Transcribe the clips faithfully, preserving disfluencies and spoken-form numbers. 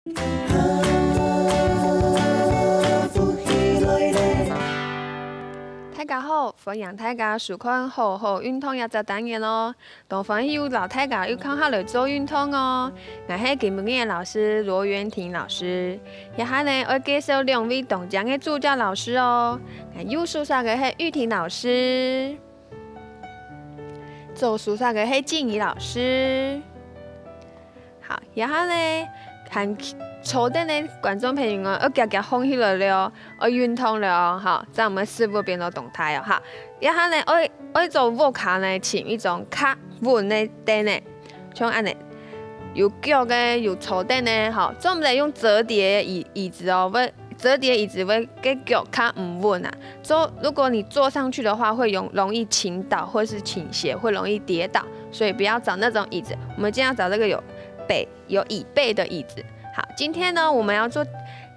大家好，歡迎大家收看好好運動這隻單元哦。當歡喜又摎大家又共下來做運動哦。𠊎係今晡日个老師羅元婷老師。這下呢，愛介紹兩位當靚个助教老師哦。𠊎右手儕个係玉婷老師，左手儕个係靜怡老師。 好，這下呢，還坐等个觀眾朋友哦，愛遽遽䟘起來了哦，愛運動了哦，好，這下𠊎等師傅變到動態哦，好。這下呢，愛，愛做屋下呢，請一張較穩个凳仔，像恁仔，有腳个，有坐等个，好，做毋得用摺疊个椅，椅子哦，會 摺疊个椅子會个腳較毋穩啊。坐，如果你坐上去的話，會容，容易傾倒或是傾斜，會容易跌倒，所以不要找那種椅子。我們盡量找這個有背，有椅背的椅子。好，今天呢，我們要做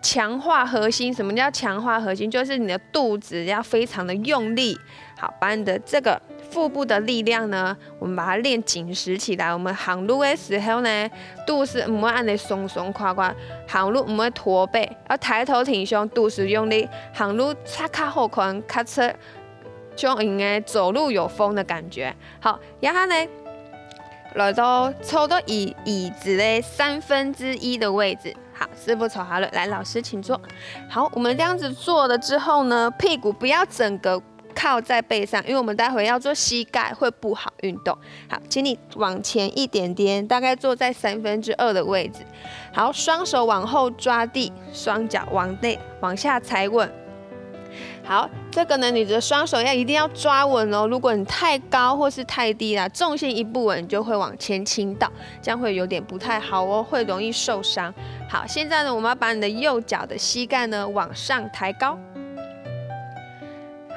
強化核心。什麼叫強化核心？就是你的肚子要非常的用力，好，把你的這個腹部的力量呢， 我們把它練緊實起來。我們行路个時候呢，肚屎毋會恁仔鬆鬆垮垮，行路毋會駝背，要抬頭挺胸，肚屎用力，行路才較好看，較出像人个走路有風的感覺。好，這下呢，來到坐到椅，椅子个三分之一的位置。好，師傅坐好了，來，老師請坐。好，我們這樣子坐了之後呢，屁股不要整個 靠在背上，因為我們待會要做膝蓋，會不好運動。好，請你往前一點點，大概坐在三分之二的位置。好，雙手往後抓地，雙腳往內，往下踩穩。好，這個呢，你的雙手要一定要抓穩哦。如果你太高或是太低啦，重心一不穩，你就會往前傾倒，這樣會有點不太好哦，會容易受傷。好，現在呢，我們要把你的右腳的膝蓋呢往上抬高。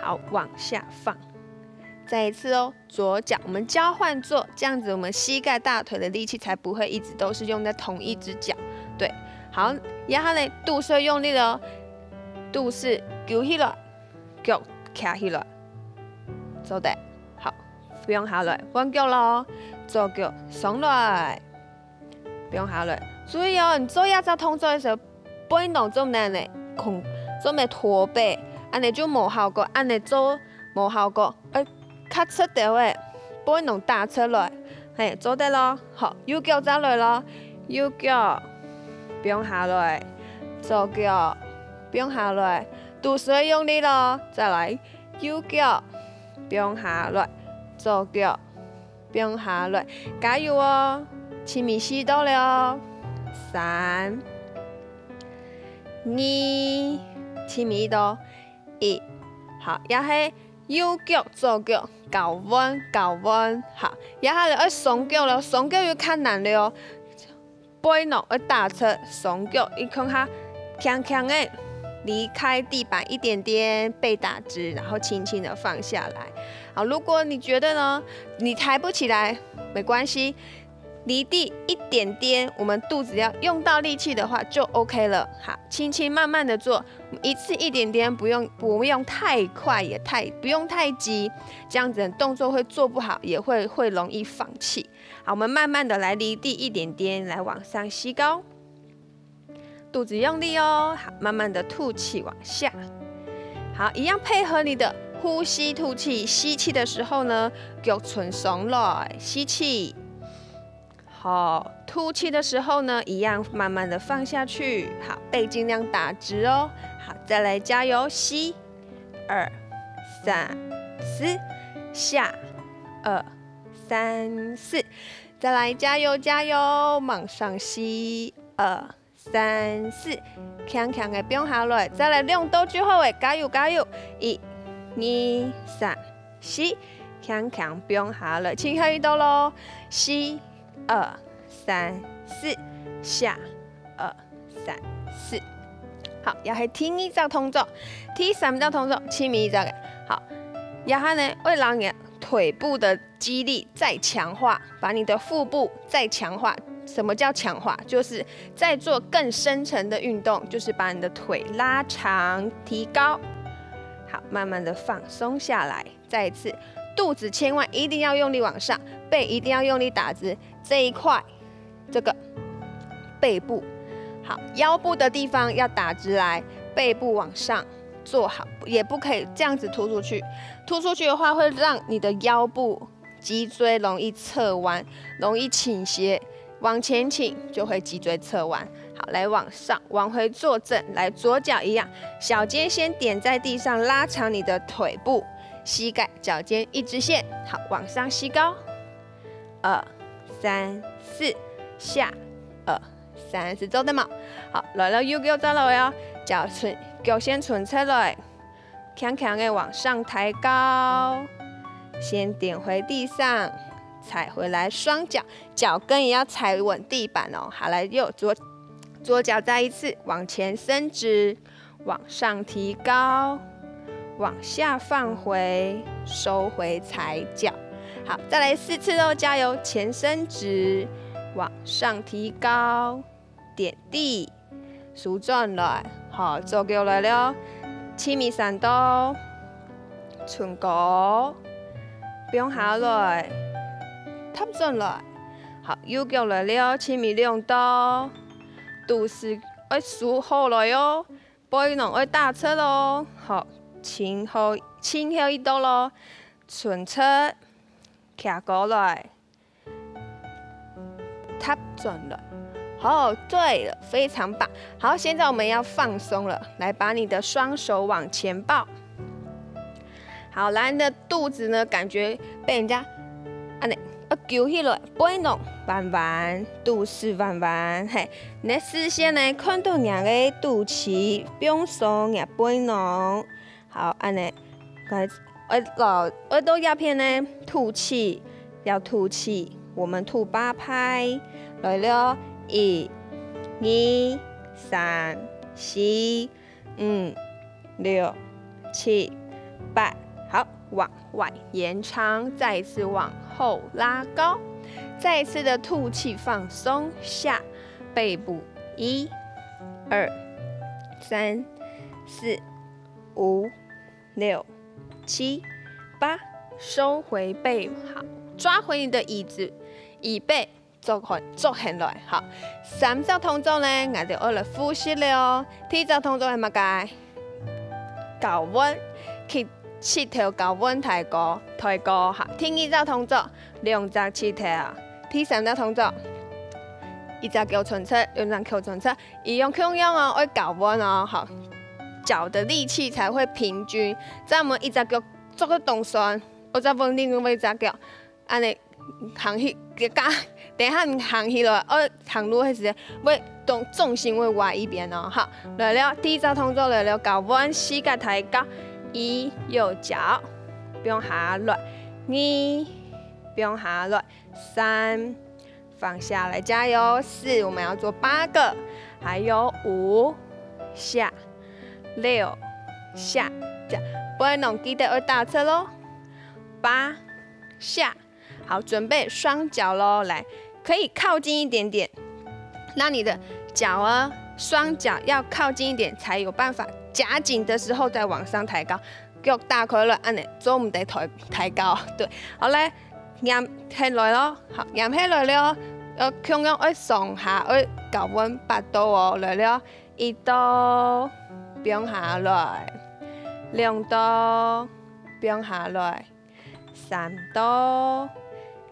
好，往下放。再一次哦，左腳，我們交換做，這樣子我們膝蓋、大腿的力氣才不會一直都是用在同一隻腳。對，好，這下呢，肚屎用力了哦，肚屎勼起來，腳徛起來，做得。好，放下來，換腳囉，左腳上來， 放下來。注意哦，你做這隻動作个時候，背囊做毋得恁仔，空，做毋得駝背，恁仔就無效果，恁仔做無效果。愛較直兜仔，背囊打直來，嘿，做得囉。好，右腳再來囉，右腳放下來，左腳放下來，肚屎愛用力囉。再來，右腳放下來，左腳 放下來，加油哦！盡尾四到了哦，三、二，盡尾一到，一。好，這係右腳、左腳交換，交換。好，這下來愛雙腳了，雙腳又較難了哦。 背囊愛打直，雙腳一共下輕輕个離開地板一點點，被打直，然後輕輕的放下來。好，如果你覺得呢，你抬不起來，沒關係，離地一點點，我們肚子要用到力氣的話就OK了。好，輕輕慢慢的做，一次一點點，不用，不用太快，也太，不用太急，這樣子動作會做不好，也會，會容易放棄。 好，我們慢慢的來離地一點點，來往上吸高，肚子用力哦。好，慢慢的吐氣往下。好，一樣配合你的呼吸吐氣，吸氣的時候呢，腳伸上來，吸氣。好，吐氣的時候呢，一樣慢慢的放下去。好，背盡量打直哦。好，再來加油，吸，二、三、四，下，二、三、四。 再來，加油，加油，往上吸，二、三、四，輕輕个放下來，再來兩到就好了，加油，加油，一、二、三、四，輕輕放下來，盡後一到囉，吸，二、三、四，下，二、三、四。好，這係第二隻動作，第三隻動作，盡尾一隻个。好，這下呢，愛讓你腿部的 肌力再強化，把你的腹部再強化。什麼叫強化？就是再做更深層的運動，就是把你的腿拉長、提高。好，慢慢的放鬆下來。再一次，肚子千萬一定要用力往上，背一定要用力打直。這一塊，這個背部。好，腰部的地方要打直來，背部往上坐好，也不可以這樣子凸出去。凸出去的話，會讓你的腰部脊椎容易側彎，容易傾斜，往前傾就會脊椎側彎。好，來往上，往回坐正，來左腳一樣，小肩先點在地上，拉長你的腿部，膝蓋、腳尖一直線，好，往上吸高。 二、三、四，下，二、三，係做得無？好，來了右腳再來哦，腳伸，腳先伸出來，輕輕的往上抬高，先點回地上，踩回來雙腳，腳跟也要踩穩地板哦。好，來右左，左腳再一次往前伸直， 往上提高，往下放回，收回踩腳。好，再來四次哦，加油！前伸直，往上提高，點地，收轉來。好，左腳來了，前面三到，伸高，放下來，踏轉來。好，右腳來了，前面兩到，肚屎愛收好來哦。 背囊愛打直哦，好，前後，前後一到咯，伸直，擎高來，踏轉來。好，對了，非常棒。好，現在我們要放鬆了，來把你的雙手往前抱。 好，來，你的肚子呢，感覺被人家恁呢，呃，揪起來，背囊彎彎，肚屎彎彎，嘿，你的視線呢，看到你个肚臍，放鬆你个背囊。好，恁呢，來，愛到，愛到這片呢，吐氣，要吐氣，我們吐八拍，來了，一、二、三、四、 五、六、七、八。好，往外延長，再一次往後拉高，再一次的吐氣放鬆下背部，一、二、三、四、五、六、七、八，收回背，好，抓回你的椅子，椅背 坐好，坐起來，好。三隻動作呢，𠊎兜愛來複習了哦。第一隻動作係麼个？搞彎，去膝頭搞彎抬高，抬高，好。第二隻動作，兩隻膝頭。第三隻動作，一隻腳伸直，兩隻腳伸直，一樣共樣哦，愛搞彎哦，好。腳的力氣才會平均，這樣我們一隻腳做个動酸，我再換另外一隻腳，恁呢 行起，等下你行起來，愛行路个時節，會重，重心會歪一邊哦，好。來了，第一隻動作來了，搞彎，膝蓋抬高，一，右腳，放下來，二，放下來，三，放下來，加油，四，我們要做八個，還有五，下，六，下，這樣，背囊記得愛打直咯，八，下， 好，準備雙腳咯，來，可以靠近一點點，讓你的腳啊，雙腳要靠近一點，才有辦法夾緊的時候再往上抬高。腳打開了，恁呢，做毋得抬，抬高。對，好，來，䀴起來咯，好，䀴起來了，呃，共樣愛上下，愛搞彎八度哦，來了，一度，放下來，兩度，放下來。 三度，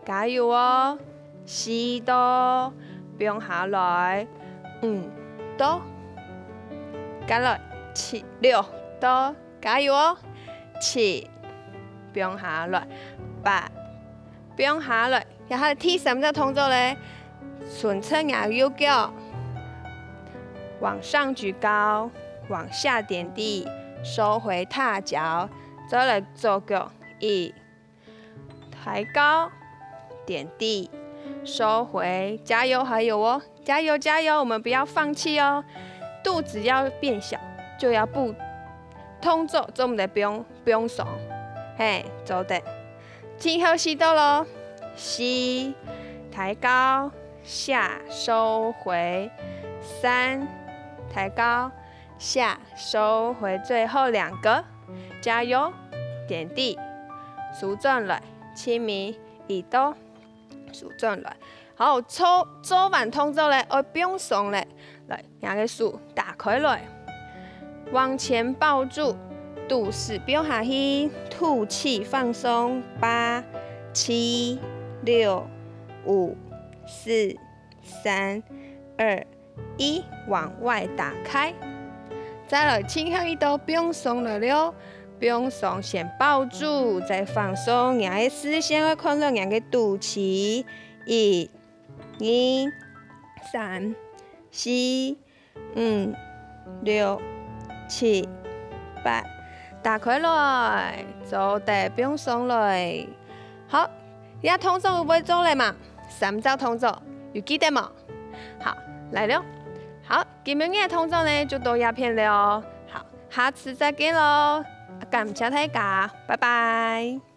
加油哦！四度，放下來。五度，加來。七，六度，加油哦！七，放下來。八，放下來。然後第三隻動作呢，伸直你右腳，往上舉高，往下點地，收回踏腳，再來左腳。一， 抬高，點地，收回，加油，還有哦，加油，加油，我們不要放棄哦。肚子要變小，就要不，動作做毋得放，放鬆，嘿，做得。最後四度咯，四，抬高，下，收回，三，抬高，下，收回，最後兩個。 加油，點地，收轉來，前面一度，收轉來。好，做，做完動作了，愛放鬆了，來，若个手打開來，往前抱住，肚屎放下去，吐氣放鬆，八、七、六、五、四、三、二、一，往外打開。再來，盡後一到放鬆來了，放鬆先抱住，再放鬆，若个視線愛看到若个肚臍，一、二、三、四、五、六、七、八，打開來，做得放鬆來。好，這動作有會做了嗎？三隻動作有記得無？好，來了。好，今晡日个動作呢就到這片了哦。好，下次再見咯，感謝大家，拜拜。